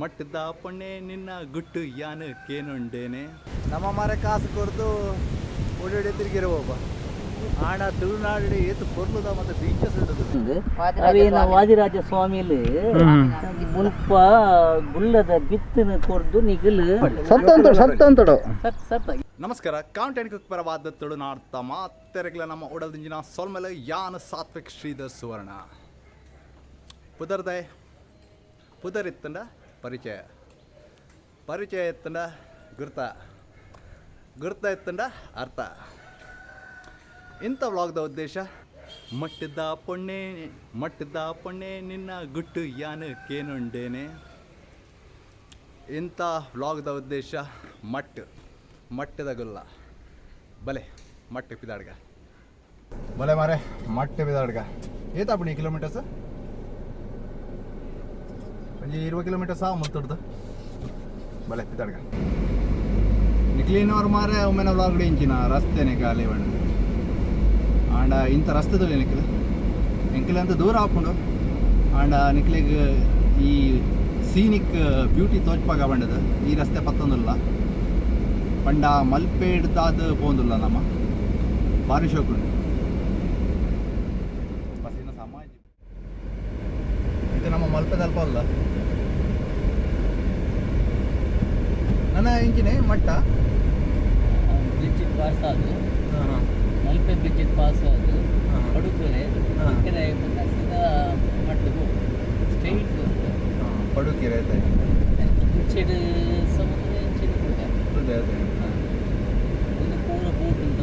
ಮಟ್ಟದ ಪೊಣ್ಣೆ ನಿನ್ನ ಗುಟ್ಟು ಯಾನು ಕೇನುಂಡೇನೆ. ನಮ್ಮ ಮರ ಕಾಸು ಕೊರ್ದು ಒಡೊಡೆ ತಿರುಗಿರುವ ಆಣ ತುಳುನಾಡು ಏತು ಪೊರ್ಲುದ ಮತ್ತು ಬೀಚಸ್ ಉಂಟು. ಅವೇನ ವಾದಿರಾಜ ಸ್ವಾಮಿಲು ಮುಲ್ಪ ಗುಳ್ಳದ ಬಿತ್ತಿನ ಕೊರ್ದು ನಿಗಲು. ಸತ್ತಂತಡು ಸತ್ತಂತಡು. ಸತ್ ಸತ್. ನಮಸ್ಕಾರ, ಕೌಂಟ್ ಆ್ಯಂಡ್ ಕುಕ್ ಪರವಾದ ತುಳುನಾಡ್ತ ಮಾತೆರೆಗ್ಲ ನಮ್ಮ ಉಡಲ್ದಿಂಜಿನ ಸೊಲ್ಮೆಲೆ. ಯಾನ್ ಸಾತ್ವಿಕ್ ಶ್ರೀಧರ್ ಸುವರ್ಣ. ಪುದರ್ದಯ ಪುದರಿತ್ತಂಡ ಪರಿಚಯ, ಪರಿಚಯ ಎತ್ತಂಡ ಗುರ್ತ, ಗುರ್ತ ಎತ್ತಂಡ ಅರ್ಥ. ಇಂಥ ವ್ಲಾಗ್ದ ಉದ್ದೇಶ ಮಟ್ಟದ ಪೊಣ್ಣೆ ಮಟ್ಟದ ಪೊಣ್ಣೆ ನಿನ್ನ ಗುಟ್ಟು ಯಾನು ಕೇನುಂಡೇನೆ. ಇಂಥ ವ್ಲಾಗ್ದ ಉದ್ದೇಶ ಮಟ್ ಮಟ್ಟದ ಗುಲ್ಲ. ಬಲೆ ಮಟ್ಟ ಪಿದಾಡ್ಗ, ಬಲೆ ಮಾರೆ ಮಟ್ಟ ಪಿದಾಡ್ಗ. ಏತಾಪುಣಿ ಕಿಲೋಮೀಟರ್ಸ್? ಒಂಜಿ 20 ಕಿಲೋಮೀಟರ್ಸ್ ಆ ಮುತ್ತುಡ್ದು. ಬಲೆ ಪಿದಾಡ್ಗ. ನಿಕ್ಲಿನವ್ರು ಮಾರೆ ಒಮ್ಮೆನ ವ್ಲಾಗ್ ಇಂಚಿನ ರಸ್ತೆನೆ ಖಾಲಿ ಬಣ್ಣ. ಆಂಡ ಇಂಥ ರಸ್ತೆದಲ್ಲಿ ನಿಕ್ಲು ಎಂಕಲೆ ಅಂತ ದೂರ ಆಪುಂಡು. ಆಂಡ ನಿಕ್ಲೆಗ್ ಈ ಸೀನಿಕ್ ಬ್ಯೂಟಿ ತೋಜ್ಪಾಗ ಬಂಡದು ಈ ರಸ್ತೆ ಪತ್ತೊಂದುಲ್ಲ. ಪಂಡ ಮಲ್ಪೇಡ್ದಾದ್ ಪೋಂದುಲ್ಲ ನಮ್ಮ ಬಾರಿ ಶೋಕುಂಡು. ಬಸ್ಸಿನ ಸಮಾಜ ಇದು ನಮ್ಮ ಮಲ್ಪೆದಲ್ಪ ಅಲ್ಲ. ನನ್ನ ಇಂಚಿನೆ ಮಟ್ಟ. ಬ್ರಿಡ್ಜ್ ಪಾಸ್ ಆದು, ಮಲ್ಪೆ ಬ್ರಿಡ್ಜ್ ಪಾಸ್ ಆದು ಪಡುಕೆರೆ. ಪಡುಕೆರೆ ಸೀದಾ ಮಟ್ಟಿಗೆ ಸ್ಟ್ರೈಟ್. ಪಡುಕೆರೆ. ಇಂಚೆಡ್ ಸಮುದ್ರ, ಇಂಚೆಡ್ ಅದೇ ಅದೇ. ಒಂದು ಪೂರ ಬೋಟ್ ಉಂಟು.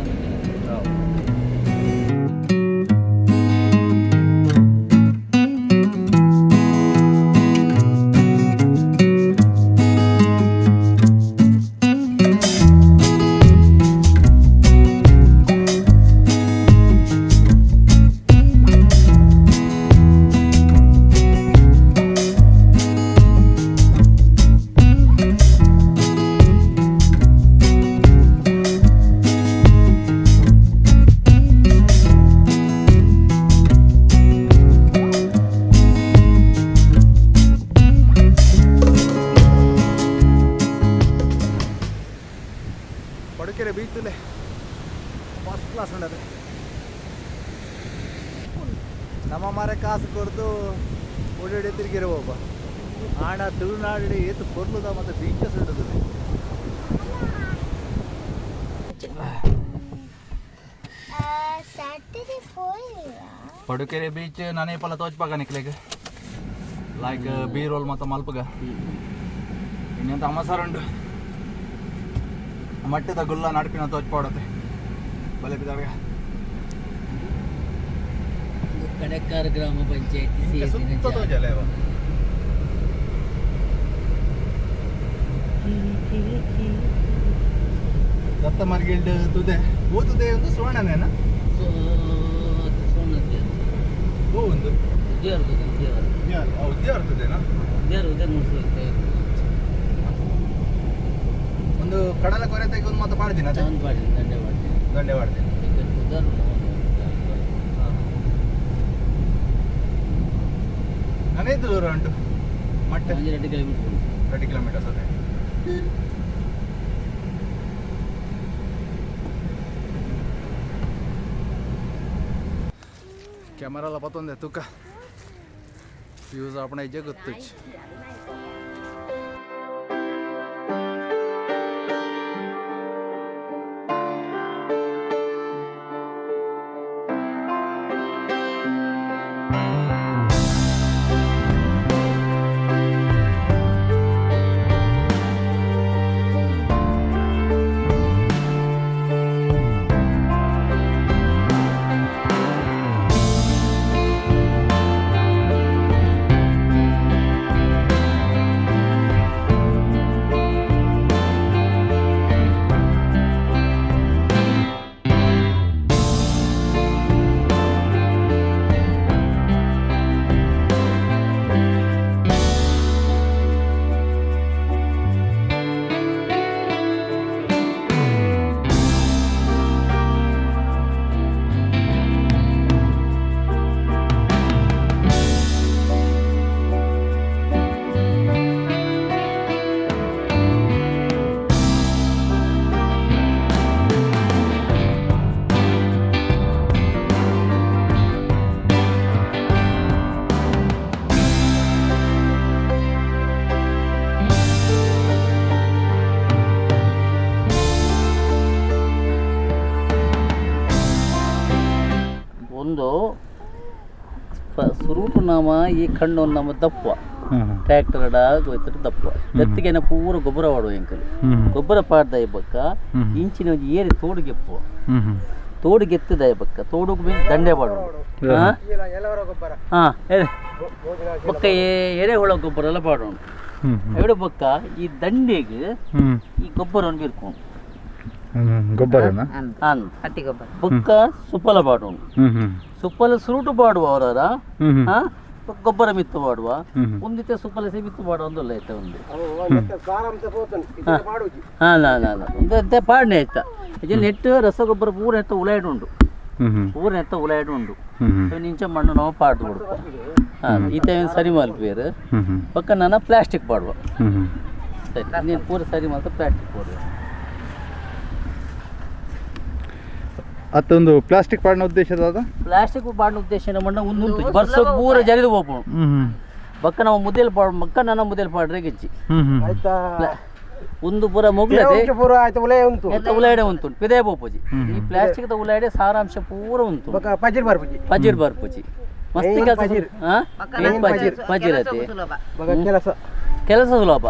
ಪಡುಕೆರೆ ಬೀಚಲ್ಲೇ ಫಸ್ಟ್ ಕ್ಲಾಸ್ ಉಂಡದು. ನಮ್ಮ ಮರ ಕಾಸು ಕೊರ್ದು ಒಡೊಡೆ ತಿರುಗಿರುವ ಆಣ ತುಳುನಾಡು ಏತು ಪೊರ್ಲುದ ಮತ್ತು ಬೀಚಸ್ ಉಂಟು. Saturday ಪೋಯಿವಾ? ಪಡುಕೆರೆ ಬೀಚ್ ನಾನೇ ಪಲ ತೋಚ್ಪಾಗ ನಿಕ್ಲೆಗ್ ಲೈಕ್ ಬೀರೋಲ್ ಮತ್ತು ಮಲ್ಪಗ. ಇನ್ನೆಂತ ಅಮಸರ್ ಉಂಡು. ಮಟ್ಟದ ಗುಲ್ಲ ನಡುಪಿನ ತೋಚ್ಪಾಡತ್ತೆ. ಬಲೆ ಬಿದ್ದಾಗ. ಕಣಕ್ಕಾರ ಗ್ರಾಮ ಪಂಚಾಯತಿ ಸೇರಿನ ಸುತ್ತ ಜಾಗ. ತೋಜಲ್ಲ ಇವ. ದತ್ತ ಮರ್ಗಿಲ್ಡ್ ತುದೆ ಓ ತುದೆ ಒಂದು ಸುವರ್ಣನೇನ? ಅದು ಸೋಮನಾಥ್. ಓ ಒಂದು ಉದ್ಯಾರ ಉದ್ಯಾರ. ಉದ್ಯಾರ ತುದೆನಾ? ಉದ್ಯಾರ ಉದ್ಯಾರ ಮುಗಿಸುತ್ತೆ. ಒಂದು ಕಡಲ ಕೊರೆತೆಗೆ ಒಂದು ಮಾತು ಪಾಡ್ದಿನ ಅದೇ. ಒಂದು ಪಾಡಿ ದಂಡೆ ಮಾಡ್ತೀನಿ. ದಂಡೆ ಪಾಡ್ತೀನಿ. ಉದಾರ. ನಾನೇದು ದೂರ ಉಂಟು ಮಟ್ಟ? ಒಂದು 2 ಕಿಲೋಮೀಟರ್ ಉಂಟು. 30 ಕಿಲೋಮೀಟರ್ಸ್ ಅದೇ. ಕ್ಯಾಮರಾ ಎಲ್ಲ ಪತ್ತೊಂದೆ ತೂಕ ಯೂಸ್ ಆಪಣ ಇಜ್ಜೆ ಗೊತ್ತು. ಸುರೂಟು ನಾಮ ಈ ಕಣ್ಣು ನಮ್ಮ ದಪ್ಪ ಟ್ರ್ಯಾಕ್ಟರ್ ಹೋಯ್ತಿಟ್ಟು ದಪ್ಪ ದತ್ತಿಗೆನ ಪೂರ ಗೊಬ್ಬರ ಮಾಡುವ ಎಂಕಲು ಗೊಬ್ಬರ ಪಾಡ್ದ ಬಕ್ಕ ಇಂಚಿನ ಒಂಜಿ ಏರಿ ತೋಡು ಗೆಪ್ಪು ತೋಡು ಗೆತ್ತದ ಬಕ್ಕ ತೋಡುಗು ಮೇಲೆ ದಂಡೆ ಪಾಡುವ. ಹಾ, ಬೊಕ್ಕ ಎರೆಹುಳ ಗೊಬ್ಬರ ಎಲ್ಲ ಪಾಡೋಣ. ಎಡು ಬೊಕ್ಕ ಈ ದಂಡೆಗೆ ಈ ಗೊಬ್ಬರವನ್ನು ಬಿರ್ಕೊಂಡು ಗೊಬ್ಬರನ ಅಂದ್ ಹತ್ತಿ ಗೊಬ್ಬರ. ಬೊಕ್ಕ ಸುಪ್ಪಲ ಪಾಡೋಣ. ಸುಪ್ಪಲ ಸುರುಟು ಪಾಡುವ ಅವರ ಗೊಬ್ಬರ ಮಿತ್ತು ಮಾಡುವ ಒಂದಿತ್ತೆ ಸುಪ್ಪಲ ಸೇ ಮಿತ್ತು ಮಾಡುವ ಒಂದಲ್ಲ ಐತೆ ಒಂದು. ಹಾ, ನಾ ನಾ ನಾ ಒಂದು ಅಂತೆ ಪಾಡನೆ ಆಯ್ತಾ. ಇದು ನೆಟ್ಟು ರಸಗೊಬ್ಬರ ಪೂರ ಎತ್ತ ಉಲಾಯ್ಡು ಉಂಡು, ಪೂರ ಎತ್ತ ಉಲಾಯ್ಡು ಉಂಡು. ನಿಂಚ ಮಣ್ಣು ನಾವು ಪಾಡ್ದು ಕೊಡುವ. ಹಾಂ, ಈತ ಸರಿ ಮಲ್ಪೇರು ಪಕ್ಕ ನಾನು ಪ್ಲಾಸ್ಟಿಕ್ ಪಾಡುವ. ಸರಿ, ನೀನು ಪೂರ ಸರಿ ಮಾತ್ರ ಪ್ಲಾಸ್ಟಿಕ್ ಪಾಡುವ. ಅತ್ತೊಂದು ಪ್ಲಾಸ್ಟಿಕ್ ಪಾಡಿನ ಉದ್ದೇಶದ ಪ್ಲಾಸ್ಟಿಕ್ ಪಾಡಿನ ಉದ್ದೇಶ ಏನು ಮಣ್ಣು ಒಂದು ಉಂಟು ಬರ್ಸ ಪೂರ ಜರಿದು ಹೋಗ್ಬೋದು. ಬಕ್ಕ ನಾವು ಮುದ್ದೆಲ್ ಪಾಡ್ ಮಕ್ಕ ನನ್ನ ಮುದ್ದೆಲ್ ಪಾಡ್ರೆ ಗಿಜ್ಜಿ ಒಂದು ಪೂರ ಮೊಗ್ಲದೆ ಪೂರ ಆಯ್ತು, ಉಲಯ ಉಂಟು. ಎತ್ತ ಉಲಾಯ್ಡೆ ಉಂಟು ಪಿದೇ ಪೋಪುಜಿ. ಈ ಪ್ಲಾಸ್ಟಿಕ್ the ಉಲಾಯ್ಡೆ ಸಾರಾಂಶ ಪೂರ ಉಂಟು. ಬೊಕ ಪಜಿರ್ ಬರ್ಪುಜಿ. ಪಜಿರ್ ಬರ್ಪುಜಿ, ಮಸ್ತ್ ಕೆಲಸ. ಹಾ, ಏನ್ ಪಜಿರ್ ಪಜಿರ್ ಅತಿ ಸುಲಭ. ಬೊಕ ಕೆಲಸ ಕೆಲಸ ಸುಲಭ.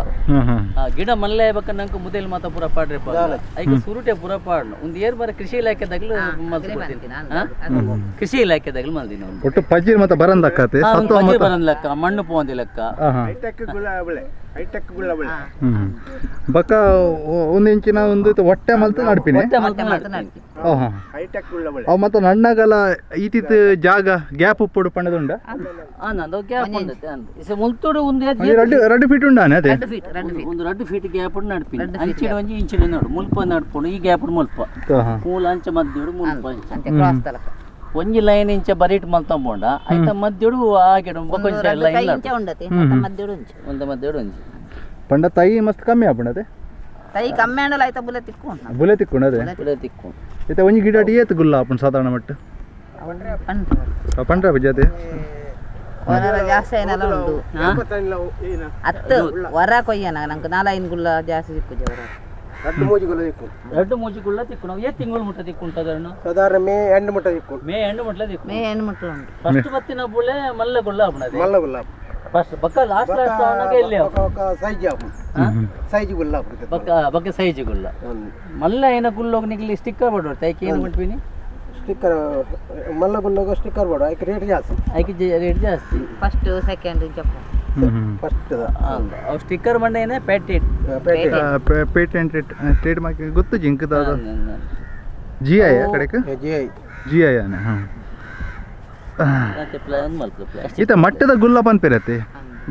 ಗಿಡ ಮಲ್ಲೆ ಬಕ್ಕ ನಂಗೆ ಮುದೇಲ್ ಮಾತ ಪೂರ ಪಾಡ್ರೆ ಪಾಡ್ಲ. ಐಕ್ ಸುರುಟೆ ಪೂರ ಪಾಡ್ನು ಒಂದು ಏರ್ ಬಾರ ಕೃಷಿ ಇಲಾಖೆದಾಗಲೂ ಮಲ್ತ್ ಕೊಡ್ತೀನಿ. ಹಾ? ಕೃಷಿ ಇಲಾಖೆದಾಗಲೂ ಮಲ್ದಿನಿ ಒಂದು. ಒಟ್ಟು ಪಜಿರ್ ಮತ್ತೆ ಬರಂದಕ್ಕತೆ. ಹಾ, ಒಂದು ಪಜಿರ್ ಬರಂದ್ ಲೆಕ್ಕ, ಮಣ್ಣು ಪೋಂದಿ ಲೆಕ್ಕ. ಹೈಟೆಕ್ ಗುಲಾಬಳೆ, ಹೈಟೆಕ್ ಗುಲಾಬಳೆ. ಬಕ್ಕ ಒಂದು ಇಂಚಿನ ಒಂದು ಇದು ಹೊಟ್ಟೆ ಮಲ್ತು ನಡ್ಪಿನಿ. ಹೊಟ್ಟೆ ಮಲ್ತ್ ನಡ್ತೀನಿ. ಹೈಟೆಕ್ ಗುಲಾಬಳೆ. ಅವು ಮತ್ತೆ ನಣ್ಣಗಲ ಈತಿತ್ ಜಾಗ ಗ್ಯಾಪ್ ಉಪ್ಪುಡು ಪಂಡದುಂಡ. ಆ, ನಂದು ಗ್ಯಾಪ್ ಉಂಡತೆ ಅಂದ್ ಇಸೆ ಮುಲ್ತುಡು ಒಂದು ಒಂಜಿ ರಡ್ಡು ರಡ್ಡು ಫೀಟ್ ಉಂಡಾನೆ ಅದೇ. 2 ಫೀಟ್, 2 ಫೀಟ್. ಒಂದು 2 ಫೀಟ್ ಗ್ಯಾಪ್ ನಡ್ಪಿನಿ. ಅಂಚಿನ ಒಂಜಿ ಇಂಚಿನ ನೋಡು ಮುಲ್ಪ ನಡ್ಪುಂಡು. ಈ ಗ್ಯಾಪ್ ಮುಲ್ಪ ಮೂಲ ಅಂಚ ಮಧ್ಯಡು ಮುಲ್ಪ ಅಂಚ. ಅಂಚೆ ಕ್ರಾಸ್ ತಲಕ. ಒಂಜಿ ಲೈನ್ ಇಂಚ ಬರೀಟ್ ಮಲ್ತಂಬೋಂಡ ಐತ ಮಧ್ಯಡು ಆ ಗಿಡ ಒಂದು ಬೊಕೊಂಜಿ ರಡ್ಡು ಕೈ ಲೈನ್ ಇಂಚ ಉಂಡತೆ ಮತ್ತೆ ಮಧ್ಯಡು ಉಂಚು. ಒಂದು ಮಧ್ಯಡು ಒಂಜಿ. ಪಂಡ ತೈ ಮಸ್ತ್ ಕಮ್ಮಿ ಆಪುಂಡತೆ. ತೈ ಕಮ್ಮಿ ಆಂಡಲ ಆಯ್ತಾ ಬುಲೆ ತಿಕ್ಕು ಉಂಟು. ಬುಲೆ ತಿಕ್ಕೊಂಡು ಅದೇ. ಬುಲೆ ತಿಕ್ಕು. ಇತ್ತೆ ಒಂಜಿ ಗಿಡ ಏತ್ ಗುಲ್ಲ ಆಪುಂಡು ಸಾಧಾರಣ ಮಟ್ಟ? ಪಂಡ್ರೆ. ಪಂಡ್ರ ಜಾತಿ. ವರ ಜಾಸ್ತಿ ಏನೆಲ್ಲ ಉಂಡು. ಹತ್ತು ವರ ಕೊಯ್ಯನ ನಂಗೆ ನಾಲೈನ್ ಗುಲ್ಲ ಜಾಸ್ತಿ ಸಿಕ್ಕುಜಿ ವರ. ರಡ್ಡು ಮೂಜಿ ಗುಲ್ಲ ದಿಕ್ಕು. ರಡ್ಡು ಮೂಜಿ ಗುಳ್ಳ ತಿಕ್ಕು. ನಾವು ಏ ತಿಂಗಳು ಮುಟ್ಟ ತಿಕ್ಕು ಉಂಟದನ್ನು? ಸಾಧಾರಣ ಮೇ ಎಂಡ್ ಮುಟ್ಟ ದಿಕ್ಕು. ಮೇ ಎಂಡು ಮುಟ್ಲ ತಿಕ್ಕು. ಮೇ ಹೆಣ್ಣು ಮಕ್ಕಳು ಉಂಟು. ಫಸ್ಟ್ ಬತ್ತಿನ ಬುಳೆ ಮಲ್ಲ ಗುಳ್ಳ ಆಪುಂಡದೆ. ಮಲ್ಲ ಗುಲಾಬ್. ಫಸ್ಟ್ ಬಕ್ಕ ಲಾಸ್ಟ್ ಲಾಸ್ಟ್ ಆವನಾಗ ಎಲ್ಲಿ ಆಪುಂಡು? ಸೈಜ್ ಆಪುಂಡು, ಸೈಜ್ ಗುಲ್ಲ ಆಪುಂಡು. ಬಕ್ಕ ಬಕ್ಕ ಸೈಜ್ ಗುಲ್ಲ. ಮಲ್ಲ ಏನ ಗುಲ್ಲೋಗ ನಿಗ್ಲಿ ಸ್ಟಿಕ್ಕರ್ ಬಡೋರ್ತೆ. ಐಕೆ ಏನು ಮಾಡ್ತೀನಿ? ಸ್ಟಿಕ್ಕರ್, ಮಲ್ಲ ಗುಲ್ಲೋಗ ಸ್ಟಿಕ್ಕರ್ ಬೋಡು. ಐಕ್ ರೇಟ್ ಜಾಸ್ತಿ. ಐಕೆ ರೇಟ್ ಜಾಸ್ತಿ. ಫಸ್ಟ್ ಸೆಕೆಂಡ್ ಜಪ್ಪ. ಫಸ್ಟ್. ಅವು ಸ್ಟಿಕ್ಕರ್ ಮಂಡ ಏನೇ ಪ್ಯಾಟೆಟ್. ಪೇಟೆ. ಪೇಟೆಂಟ್ ಟ್ರೇಡ್ ಮಾರ್ಕ್ ಗೊತ್ತು ಜಿಂಕದ ಜಿ I ಕಡೆಕ್. G I. G I ಆನೆ. ಮತ್ತೆ ಪ್ಲಾನ್ ಮಲ್ಪು ಪ್ಲಾಸ್ಟಿಕ್. ಈತ ಮಟ್ಟದ ಗುಲ್ಲ ಪನ್ಪೇರತ್ತೆ.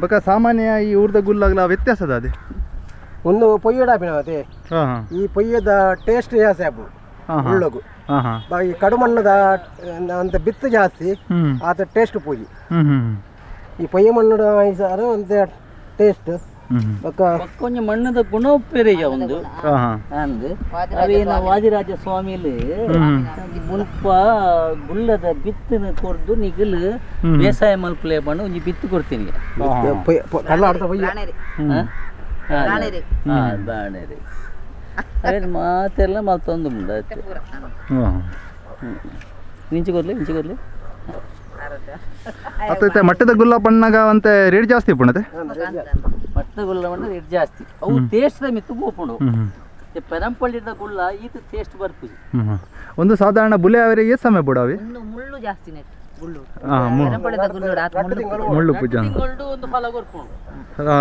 ಬಕ ಸಾಮಾನ್ಯ ಈ ಊರ್ದ ಗುಲ್ಲಾಗ್ಲ ವ್ಯತ್ಯಾಸದ ಅದೇ. ಒಂದು ಪೊಯ್ಯಡ ಆಪಿನ ಅದೇ. ಹಾಂ ಹಾಂ ಈ ಪೊಯ್ಯದ ಟೇಸ್ಟ್ ಜಾಸ್ತಿ ಆಪುಂಡು ಉಳ್ಳಗು. ಹಾಂ ಹಾಂ ಈ ಕಡುಮಣ್ಣದ ಅಂತ ಬಿತ್ತು ಜಾಸ್ತಿ ಆತ ಟೇಸ್ಟ್ ಪೂಜಿ. ಹ್ಮ್ ಹ್ಮ್ ಈ ಪೊಯ್ಯ ಮಣ್ಣು ಸಾರು ಅಂತ ಟೇಸ್ಟ್ ಹ್ಮ್ ಬೊಕ್ಕ. ಬಕ್ಕ ಒಂಜಿ ಮಣ್ಣದ ಗುಣ ಉಪ್ಪೇರಿಯ ಒಂದು ಹಾಂ ಹಾಂ ಅಂದ್ ಅವೇನ ವಾದಿರಾಜ ಸ್ವಾಮಿಲಿ ಮುಲ್ಪ ಗುಲ್ಲದ ಬಿತ್ತಿನ ಕೊರ್ದು ನಿಗಲು ಬೇಸಾಯ ಮಲ್ಪಲೆ ಬಣ್ಣ ಒಂಜಿ ಬಿತ್ತು ಕೊಡ್ತೀನಿ. ಕಳ್ಳ ಆಡ್ತಾ ಪೊಯ್ಯ. ಬಾಣೇರಿ. ಹಾ? ಹಾ, ಬಾಣೇರಿ. ಹಾ, ಬಾಣೇರಿ. ಅವೇನು ಮಾತೆಲ್ಲ ಮಲ್ತೊಂದು ಉಂಡು ಆಯ್ತು. ಪೂರ. ಹಾಂ. ಇಂಚಿ ಕೊರ್ಲಿ, ಇಂಚಿ ಕೊರ್ಲಿ. ಅತ್ತ ಮಟ್ಟದ ಗುಲ್ಲ ಪಣ್ಣಾಗ ಅಂತೆ ರೇಟ್ ಜಾಸ್ತಿ ಪುಣತೆ. ಮಟ್ಟದ ಗುಲ್ಲ ಮಣ್ಣ ರೇಟ್ ಜಾಸ್ತಿ. ಅವು ಟೇಸ್ಟ್ ಮಿತ್ತು ಪೋಪುಂಡು. ಪೆರಂಪಳ್ಳಿದ ಗುಳ್ಳ ಈತ ಟೇಸ್ಟ್ ಬರ್ಪುಜಿ. ಹ್ಮ್, ಒಂದು ಸಾಧಾರಣ ಬುಲೆ ಅವರಿಗೆ ಏತ್ ಸಮಯ ಬಿಡಾವಿ? ಒಂದು ಮುಳ್ಳು ಜಾಸ್ತಿ ನೆಟ್ ಗುಳ್ಳು. ಹಾಂ. ಪೆರಂಪಳ್ಳಿದ ಗುಳ್ಳು ಆತ ಮುಳ್ಳು. ಮುಳ್ಳು ಪೂಜಾ. ತಿಂಗಳು ಒಂದು ಫಲ ಕೊರ್ಪುಂಡು.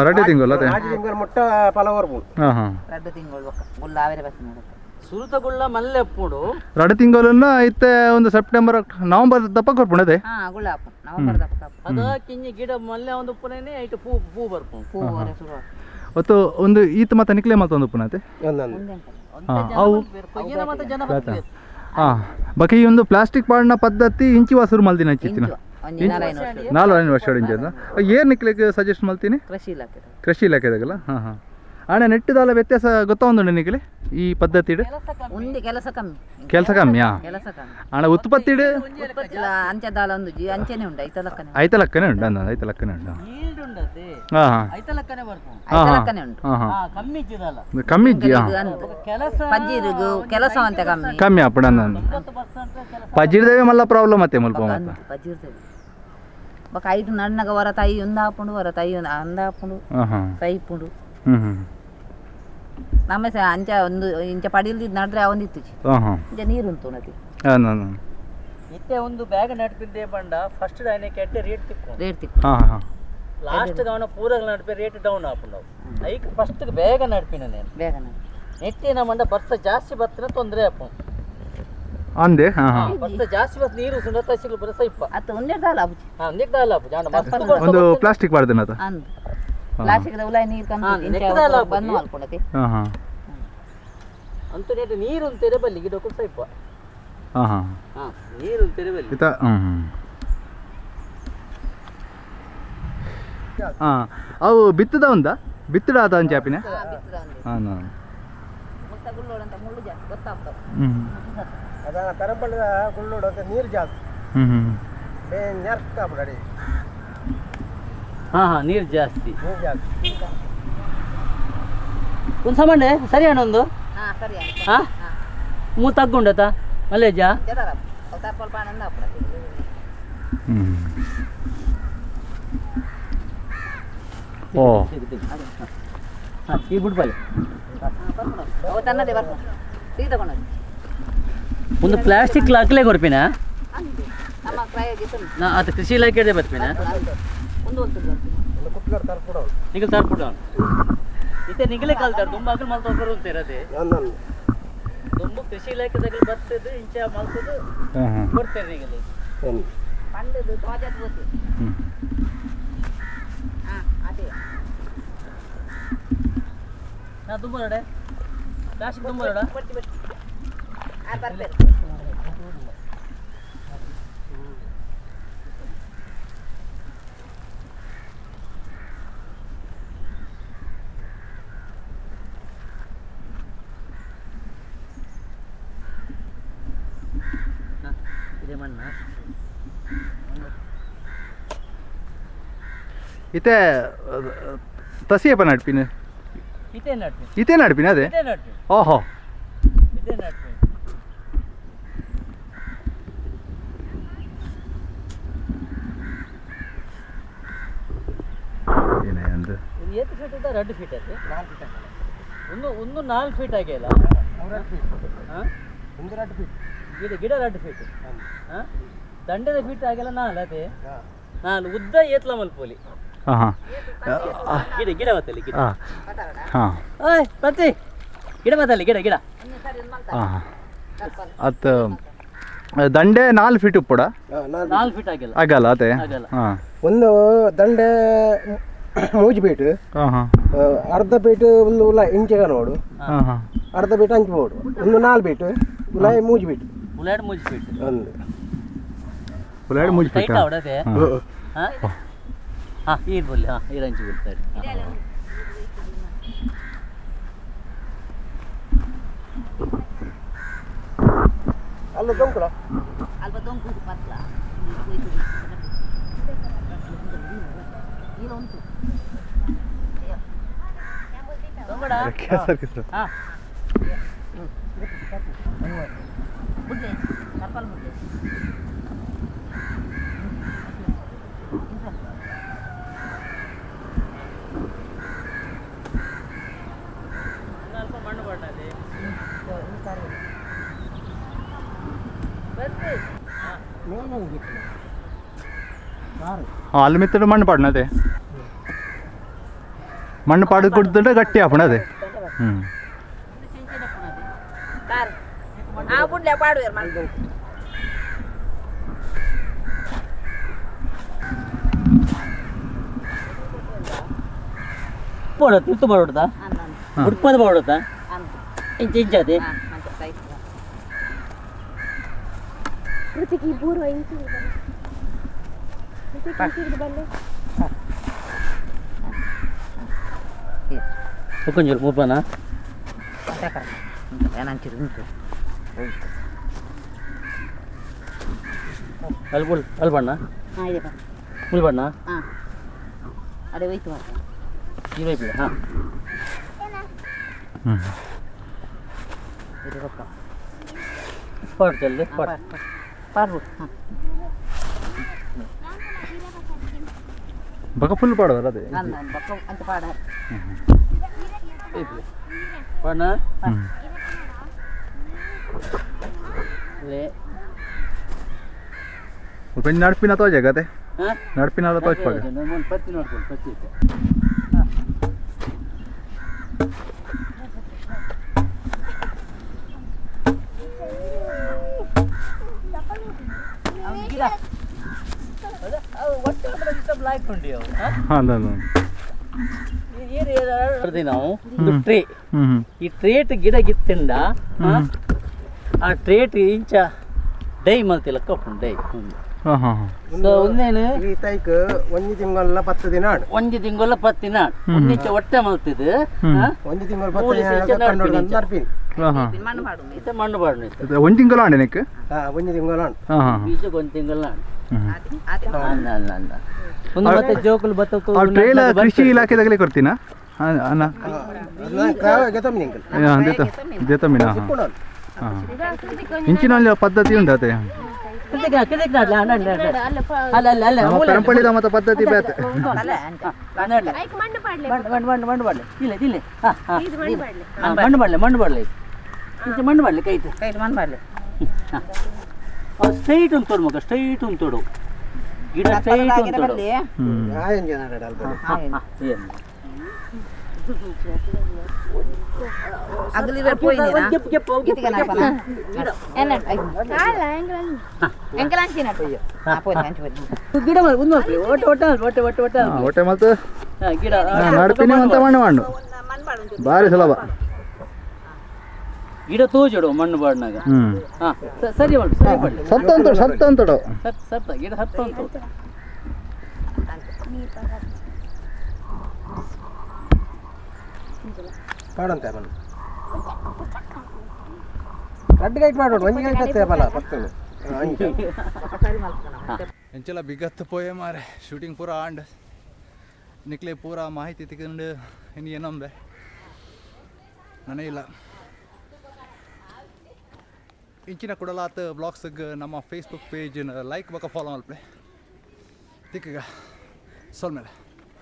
ರಡ್ಡೆ ತಿಂಗಳು ಅದೇ. ಆಜಿ ತಿಂಗಳು ಮುಟ್ಟ ಫಲ ಬರ್ಬೋದು. ಹಾಂ ಹಾಂ 2 ತಿಂಗಳು ಬೊಕ್ಕ ಗುಳ್ಳ ಆವೆರೆ ಬಸ್ಸಿನ. ಸುರುತ ಗುಳ್ಳ ಮಲ್ಲೆ ಅಪ್ಪುಂಡು. ರಡ್ಡು ತಿಂಗಳನ್ನ ಇತ್ತೆ ಒಂದು ಸೆಪ್ಟೆಂಬರ್ ನವಂಬರ್ ದಪ್ಪ ಕೊರ್ಪುಂಡದೆ. ಹಾ, ಗುಳ್ಳ ಆಪು ನವಂಬರ್ ದಪ್ಪ ಆಪು. ಅದ ಕಿಂಜಿ ಗಿಡ ಮಲ್ಲೆ ಒಂದು ಪುನೇನೆ ಐಟ್ ಪೂ ಪೂ ಬರ್ಪುಂಡು. ಪೂ ವರೆ ಶುರು ಆಪು. ಒತ್ತು ಒಂದು ಈತ ಮತ್ತೆ ನಿಕ್ಲೆ ಮತ್ತೊಂದು ಪುನತೆ. ಒಂದೊಂದು. ಹಾಂ, ಅವು ಕೊಯ್ಯನ ಮತ್ತೆ ಜನ ಬರ್ಪೇರು. ಹಾಂ, ಬಕಿ ಈ ಒಂದು ಪ್ಲಾಸ್ಟಿಕ್ ಪಾಡಿನ ಪದ್ಧತಿ ಇಂಚಿ ವಾಸುರು ಮಲ್ದಿನ ಚಿತ್ತಿನ. ಇಂಚು ಒಂಜಿ ನಾಲ್ಕೈದು ವರ್ಷ. 4-5 ವರ್ಷ ಇಂಚ ಏನು ನಿಕ್ಲೆಗ್ ಸಜೆಸ್ಟ್ ಮಲ್ತೀನಿ? ಕೃಷಿ ಇಲಾಖೆ. ಕೃಷಿ ಇಲಾಖೆದಾಗಲ್ಲ. ಹಾಂ ಹಾಂ ಆಣ ನೆಟ್ಟದಾಲ ವ್ಯತ್ಯಾಸ ಗೊತ್ತೊಂದುಂಡು ನಿಕ್ಲೆ ಈ ಪದ್ಧತಿಡ್? ಒಂದು ಕೆಲಸ ಕಮ್ಮಿ. ಕೆಲಸ ಕಮ್ಮಿಯಾ? ಕೆಲಸ ಕಮ್ಮಿ. ಆಣ ಉತ್ಪತ್ತಿಡ್? ಉತ್ಪತ್ತಿಲ ಅಂಚೆ ದಾಲ ಒಂದು ಜಿ ಅಂಚೆನೆ ಉಂಟು ಐತ ಲಕ್ಕನೆ. ಐತ ಲಕ್ಕನೆ ಉಂಟು ಅಂದ, ಐತ ಲಕ್ಕನೆ ಉಂಟು. ಈಲ್ಡ್ ಉಂಡತೆ. ಹಾಂ ಹಾಂ ಐತ ಲಕ್ಕನೆ ಬರ್ಪುಂಡು. ಐತ ಲಕ್ಕನೆ ಉಂಟು. ಹಾಂ ಹಾಂ ಹಾ, ಕಮ್ಮಿ ಇಜ್ಜಿದಲ್ಲ. ಕಮ್ಮಿ ಇಜ್ಜಿ ಹಾಂ. ಅಂದು ಕೆಲಸ ಪಜ್ಜಿರಿಗು ಕೆಲಸ ಅಂತ ಕಮ್ಮಿ. ಕಮ್ಮಿ ಆಪುಂಡು ಅಂದ. 90% ಕೆಲಸ. ಪಜಿರ್ದೇವೆ ಮಲ್ಲ ಪ್ರಾಬ್ಲಮ್ ಅತ್ತೆ ಮುಲ್ಪ ಅಂದು ಮತ್ತೆ. ಪಜ್ಜಿರ್ತೇವೆ. ಬೊಕ ಐಟ್ ನಡ್ನಗ ವರ ತೈ ಉಂದಾಪುಂಡು ವರ ತೈ ಅಂದಾಪುಂಡು ತೈಪುಂಡು. ನಮ್ಮ ಸಹ ಅಂಚ ಒಂದು ಇಂಚ ಪಡಿಲ್ದಿ ನಡ್ರೆ ಅವೊಂದಿತ್ತುಜಿ ಇಂಚ ನೀರು ಉಂಟು ನದಿ. ಇತ್ತೆ ಒಂದು ಬ್ಯಾಗ್ ನಡ್ಪಿದ್ದೆ ಬಂಡ ಫಸ್ಟ್ ಡೈನೆ ಕೆಟ್ಟ ರೇಟ್ ತಿಕ್ಕು ರೇಟ್ ತಿಕ್ಕು. ಲಾಸ್ಟ್ ಅವನ ಪೂರ ನಡ್ಪೆ ರೇಟ್ ಡೌನ್ ಆಪುಂಡು. ಐಕ್ ಫಸ್ಟ್ ಬೇಗ ನಡ್ಪಿನ నేను ಬೇಗ ನಡ್ಪಿ. ನೆಟ್ಟಿನ ಮಂಡ ಬರ್ಸ ಜಾಸ್ತಿ ಬತ್ತಿನ ತೊಂದರೆ ಆಪು. ಅಂದೆ ಬರ್ಸ ಜಾಸ್ತಿ ಬಸ್ ನೀರು ಸುಂಡ ತಸಿಲು ಬರಸ ಇಪ್ಪ. ಅತ್ತ ಒಂದೇ ದಾಲ ಆಪುಜಿ. ಹಾ ಒಂದೇ ದಾಲ ಆಪುಜಿ. ಆಂಡ ಮಸ್ತ್ ಬರ್ಸ ಒಂದು ಪ್ಲಾಸ್ಟಿಕ್ ಪಾಡ್ದನ ಅತ ಅಂದ್ ಪ್ಲಾಸ್ಟಿಕ್ ದ ಉಲಾಯಿ ನೀರು ಕಂತು ಇಂಚ ನೆಕ್ಕ್ ದಾಲ ಆಪುಜಿ. ಬಂದ್ ಮಲ್ಕೊಂಡತಿ. ಅಂತೂ ನೆಟ್ ನೀರು ಅಂತೀರ ಬಲ್ಲಿ ಗಿಡಕ್ಕೂ ಸೈಪ. ಹಾ ನೀರು ಅಂತೀರ ಬಲ್ಲಿ. ಇತ ಹಾಂ ಅವು ಬಿತ್ತದ ಉಂದ ಬಿತ್ತಡ ಆತ ಅಂಚಾಪಿನ ಹಾಂ ಮುತ್ತ ಗುಳ್ಳೋಡಂತ ಮುಳ್ಳು ಜಾಸ್ತಿ ಗೊತ್ತಾಗ್ತದೆ. ಅದಾನ ಪೆರಂಪಳ್ಳಿದ ಗುಳ್ಳೋಡು ಅಂತ ನೀರು ಜಾಸ್ತಿ ನೆರ್ಕ ಅಡಿ. ಹಾ ಹಾ ನೀರು ಜಾಸ್ತಿ. ನೀರು ಜಾಸ್ತಿ. ಒಂದು ಸಾಮಾನ್ಯ ಸರಿ ಅಣ್ಣ ಒಂದು. ಹಾ ಸರಿ ಆಯ್ತು. ಹಾ ಮೂ ತಗ್ಗುಂಡತ ಮಲ್ಲೇಜಾ ಜರ ತಪ್ಪಲ್ ಪಾನಂದ ಆಪುಂಡು. ಓ ಹಾಂ ಈ ಬಿಡ್ಬಲ್ಲಿ. ಅವು ತನ್ನದೇ ಬರ್ಪುಂಡು ಸೀದಾ ಕೊಂಡೋಗಿ. ಒಂದು ಪ್ಲಾಸ್ಟಿಕ್ ಲಾಕ್ಲೆ ಕೊರ್ಪಿನ. ಅಂದು ನಮ್ಮ ಕ್ರಯ ಗಿತ್ತುಂಡು. ನಾ ಅದು ಕೃಷಿ ಇಲಾಖೆ ಬರ್ಪಿನ. ಒಂದು ಒಂದು ಬರ್ಪುಂಡು. ಒಂದು ಕುಟ್ಲರ್ ತರ್ಪುಡ. ನಿಗಲ್ ತರ್ಪುಡ ಇತ್ತೆ ನಿಗಲೇ ಕಲ್ತಾರ ದುಂಬ ಅಗಲ್ ಮಲ್ತೊಬ್ಬರು ಅಂತೀರದೆ. ನನ್ನ ದುಂಬು ಕೃಷಿ ಇಲಾಖೆದಾಗಲಿ ಬರ್ತದೆ ಇಂಚ ಮಲ್ತದ್ದು ಕೊಡ್ತೇನೆ ನಿಗಲಿ. ಏನು ಪಂಡದು ತೋಜದ ಬೋತಿ. ಹಾ ಅದೇ. ನಾ ದುಂಬ ನೋಡೆ ಪ್ಲಾಸ್ಟಿಕ್ ದುಂಬ ನೋಡ. ಬಟ್ಟಿ ಬಟ್ಟಿ ಆ ಬರ್ಪೇರು. ಇದೇ ಮಣ್ಣ. ಇತ್ತೆ ತಸಿಯಪ್ಪ ನಡ್ಪಿನ. ಇದೇ ನಡ್ಪಿ. ಇದೇ ನಡ್ಪಿನ ಅದೇ. ಇದೇ ನಡ್ಪಿ. ಓಹೋ ಇದೇ ನಡ್ಪಿ. ಏನೇ ಅಂದು ಇದು ಏತ್ ಫೀಟ್ ಇದೆ? 2 ಫೀಟ್ ಐತಿ. ಒಂದು ಒಂದು 4 ಫೀಟ್ ಆಗಿಲ್ಲ. 2 ಫೀಟ್. ಹಾಂ ಒಂದು 2 ಫೀಟ್. ಗಿಡ ಗಿಡ 2 ಫೀಟ್. ಹಾಂ ದಂಡದ ಫೀಟ್ ಆಗಿಲ್ಲ 4 ಅದೇ. 4 ಉದ್ದ ಏತ್ಲ ಮಲ್ಪೋಲಿ. ಹಾಂ ಹಾಂ ಗಿಡ ಗಿಡ ಬತ್ತಲ್ಲಿ ಗಿಡ. ಹಾಂ ಹಾಂ ಓಯ್ ಬತ್ತಿ ಗಿಡ ಬತ್ತಲ್ಲಿ ಗಿಡ ಗಿಡ. ಹಾಂ ಅತ್ ದಂಡೆ 4 ಫೀಟ್ ಉಪ್ಪುಡ. 4 ಫೀಟ್ ಆಗಿಲ್ಲ. ಆಗಲ್ಲ ಅದೇ. ಆಗಲ್ಲ. ಹಾಂ ಒಂದು ದಂಡೆ ಮೂಜು ಫೀಟ್. ಹಾಂ ಹಾಂ ಅರ್ಧ ಫೀಟ್ ಒಂದು ಉಲ ಇಂಚೆಗ ನೋಡು. ಹಾಂ ಹಾಂ ಅರ್ಧ ಫೀಟ್ ಅಂಚು ಬೋಡು ಒಂದು 4 ಫೀಟ್ ಉಲಾಯಿ ಮೂಜು ಫೀಟ್. ಉಲಾಡ್ ಮೂಜು ಫೀಟ್. ಒಂದು ಉಲಾಡಿ ಮೂಜು ಫೀಟ್. ಟೈಟ್ ಆವಡದೆ. ಹಾಂ ಹಾಂ ಈರ್ ಬಲ್ಲಿ ಹಾಂ ಈರ್ ಅಂಚು ಬಿಡ್ತಾರೆ. ಅಲ್ಲ ದೊಂಕುಲ. ಅಲ್ಪ ದೊಂಕು ಪತ್ಲ ಇಲ್ಲ ಉಂಟು. ಹಾಂ ಬುಡ್ಲೆ ತಪ್ಪಲ್ ಬುಡ್ಲೆ. ಅಲ್ಪ ಮಣ್ಣು ಬಣ್ಣದೆ. ಹಾಂ ಅಲ್ಲಿ ಮಿತ್ತಡು ಮಣ್ಣು ಪಾಡಣ ಅದೇ ಮಣ್ಣು ಪಾಡು ಕೊಡ್తుంటే ಗಟ್ಟಿ ಆಪಣ ಅದೇ. ಹ್ಞೂ ಕಾರ್ ಆ ಬುಡ್ಲೆ ಪಾಡುವೇರು ಮಣ್ಣು. ಬೋಡತ್ ಇತ್ತು ಬೋಡತ್ತಾ. ಅಂದ ಅಂದ. ಉಡ್ಪದ ಬೋಡತ್ತಾ. ಅಂದ. ಇಂಚ ಇಂಚ ಅದೇ. ಹಾಂ ಅಂಚ ಸೈಟ್. కొంచెం మూపనా. ಏನಂಚಿರು ಉಂಟು. ಅಲ್ಬುಲ್ ಅಲ್ಬಣ್ಣ. ಹಾಂ ಇದೆ ಬಾ. ಮುಲ್ಬಣ್ಣ. ಹಾಂ ಅದೇ ಹೋಯ್ತು ಮಾತ್ರ. ಈ ವೈಪ್ ಹಾಂ. ಹ್ಞೂ ಇದು ರೊಕ್ಕ. ಪಾಡ್ ಚಲ್ದೆ ಪಾಡ್. ಪಾಡ್ಬಿಡು ಹಾಂ. ಬಕ ಫುಲ್ ಪಾಡುವರ ಅದೇ. ಅಂದ ಬೊಕ್ಕ ಅಂಚ ಪಾಡ. ಪಾಡ್ನ. ಲೇ. ಒಂಜಿ ನಡ್ಪಿನ ತೋಜೆ ಗತೆ. ಹಾ? ನಡ್ಪಿನ ತೋಜ್ಪಾಗ. ಒಂದು ಪತ್ತಿ ನೋಡ್ಕೊಂಡು ಪತ್ತಿ ಇತ್ತೆ. ಅವು ಗಿಡ ಅದ, ಅವು ಒಟ್ಟು ಅಂದ್ರೆ ಇಷ್ಟ ಬ್ಲಾಕ್ ಉಂಡಿ ಅವು ಹಾ? ಅಲ್ಲ ಅಲ್ಲ. ಏನ್ ಏನ್ ಏನ್ ನಾವು ಒಂದು ಟ್ರೇ ಹ್ಮ್ ಹ್ಮ್ ಈ ಟ್ರೇಟ್ ಗಿಡ ಗಿತ್ತಿಂದ ಆ ಟ್ರೇಟ್ ಇಂಚ ಡೈ ಮಲ್ತಿಲ್ಲ ಕಪ್ಪುಂಡು ಡೈ. ಹಾಂ ಹಾಂ ಹಾಂ. ಸೊ ಒಂದೇನು ಈ ತೈಕ್ ಒಂಜಿ ತಿಂಗಳ 10 ದಿನ ಆಡು. ಒಂಜಿ ತಿಂಗಳ ಪತ್ತಿನ ಒಂದಿಂಚ ಹೊಟ್ಟೆ ಮಲ್ತಿದ್ದು. ಒಂಜಿ ತಿಂಗಳ 10 ಮೂಲಿ ದಿನ ಸೀಚೆ ಕಂಡೋಡು ನಡ್ಪಿನಿ. ನಡ್ಪಿನಿ. ಹಾಂ ಹಾಂ. ಮಣ್ಣು ಪಾಡು. ಇತ್ತೆ ಮಣ್ಣು ಪಾಡ್ನು ಇತ್ತೆ. ಒಂದು ತಿಂಗಳು ಆಂಡೆ ನೆಕ್. ಹಾ, ಒಂಜಿ ತಿಂಗಳ ಆಂಡ್. ಹಾಂ ಹಾಂ. ಬೀಜಕ್ಕೆ ಒಂದು ತಿಂಗಳ. ಹ್ಮ್. ಅಲ್ಲ ಅಲ್ಲ ಅಲ್ಲ, ಒಂದು ಮತ್ತೆ ಜೋಕುಲು ಬತ್ತ. ಆ ಟ್ರೇಲ ಕೃಷಿ ಇಲಾಖೆದಾಗಲೇ ಕೊಡ್ತೀನಾ ಅಣ್ಣ? ಗೆತೊಮ್ಮಿ ನಿಂಕಲ್. ದೇತ ದೇತಮ್ಮಿನ. ಹಾಂ ಹಾಂ, ಇಂಚಿನ ಅಲ್ಲಿ ಪದ್ಧತಿ ಉಂಟು ಅದೇ. ಅಲ್ಲ ಅಲ್ಲ ಅಲ್ಲ. ನಮ್ಮ ಪರಂಪಳಿದ ಮತ್ತ ಪದ್ಧತಿ ಬೇತೆ. ಮಣ್ಣು ಮಣ್ಣು ಮಣ್ಣು ಪಾಡ್ಲೆ, ಇಲ್ಲ ಇಲ್ಲ, ಹಾ ಹಾ, ಮಣ್ಣು ಪಾಡ್ಲೆ, ಮಣ್ಣು ಪಾಡ್ಲೆ, ಇಂಚ ಮಣ್ಣು ಪಾಡ್ಲೆ ಕೈಟ್. ಕೈಟ್ ಮಣ್ಣು ಪಾಡ್ಲೆ. ಸ್ಟ್ರೈಟ್ ಒಂದು ತೋಡು ಮಗ, ಸ್ಟ್ರೈಟ್ ಒಂದು ತೋಡು ಗಿಡ, ಸ್ಟ್ರೈಟ್ ಒಂದು ತೋಡು. ಬರಲಿ. ಹ್ಮ್. ಆಯಂಜ ನಾಡಾಡ ಅಲ್ಪ. ಏನು? ಅಗಲಿ ಪೋಯಿನೇನಾ? ಕೆಪ್ಪು ಕೆಪ್ಪು ಅವು ಕೆಪ್ಪು. ಇತ್ತಿಗೆ ನಾಪನ. ಎಂಕಲ್ ಅಂಚಿನ ಹಾ ಪೋಯಿ ಅಂಚಿ ಪೋಯಿ. ಗಿಡ ಒಂದು ಮಲ್ಪಲಿ, ಒಟ್ಟೆ ಒಟ್ಟೆ ಒಟ್ಟೆ ಒಟ್ಟೆ ಒಟ್ಟೆ. ಹಾ, ಹೊಟ್ಟೆ ಮಲ್ತು. ಹಾ, ಗಿಡ. ನಡ್ಪಿನಿ ಅಂತ ಮಣ್ಣು ಮಣ್ಣು ಭಾರಿ ಸುಲಭ. ಗಿಡ ತೋಜೋಡು ಮಣ್ಣು ಬಾಡ್ನಾಗ. ಹ್ಮ್. ಹಾ, ಸರಿ ಮಾಡು, ಸರಿ ಮಾಡಲಿ. ಸತ್ತ ಅಂತೋಡು, ಸತ್ತ ಅಂತೋಡು. ಸತ್ ಸತ್ತ ಗಿಡ ಸತ್ತ ಉಂಟು. ಪಾಡಂತೆ ಮಣ್ಣು ರಡ್ಡ್ ಗೈಟ್ ಮಾಡೋಡು, ಒಂಜಿ ಗೈಟ್ ಅತ್ತೆ ಬಲ ಪತ್ತುಂಡು ಅಂಚ. ಎಂಚಲ ಬಿಗತ್ತು ಪೋಯೆ ಮಾರೆ, ಶೂಟಿಂಗ್ ಪೂರ ಆಂಡ್. ನಿಕ್ಲೆ ಪೂರ ಮಾಹಿತಿ ತಿಕ್ಕೊಂಡು ಇನ್ನು ಏನೊಂಬೆ ನನಗೆ ಇಲ್ಲ. ಇಂಚಿನ ಕುಡಲಾತ್ ಬ್ಲಾಗ್ಸ್ಗೆ ನಮ್ಮ ಫೇಸ್ಬುಕ್ ಪೇಜ್ ಲೈಕ್ ಬಕ ಫಾಲೋ ಮಲ್ಪಲೆ. ತಿಕ್ಕಗ ಸೊಲ್ಮೇಲೆ.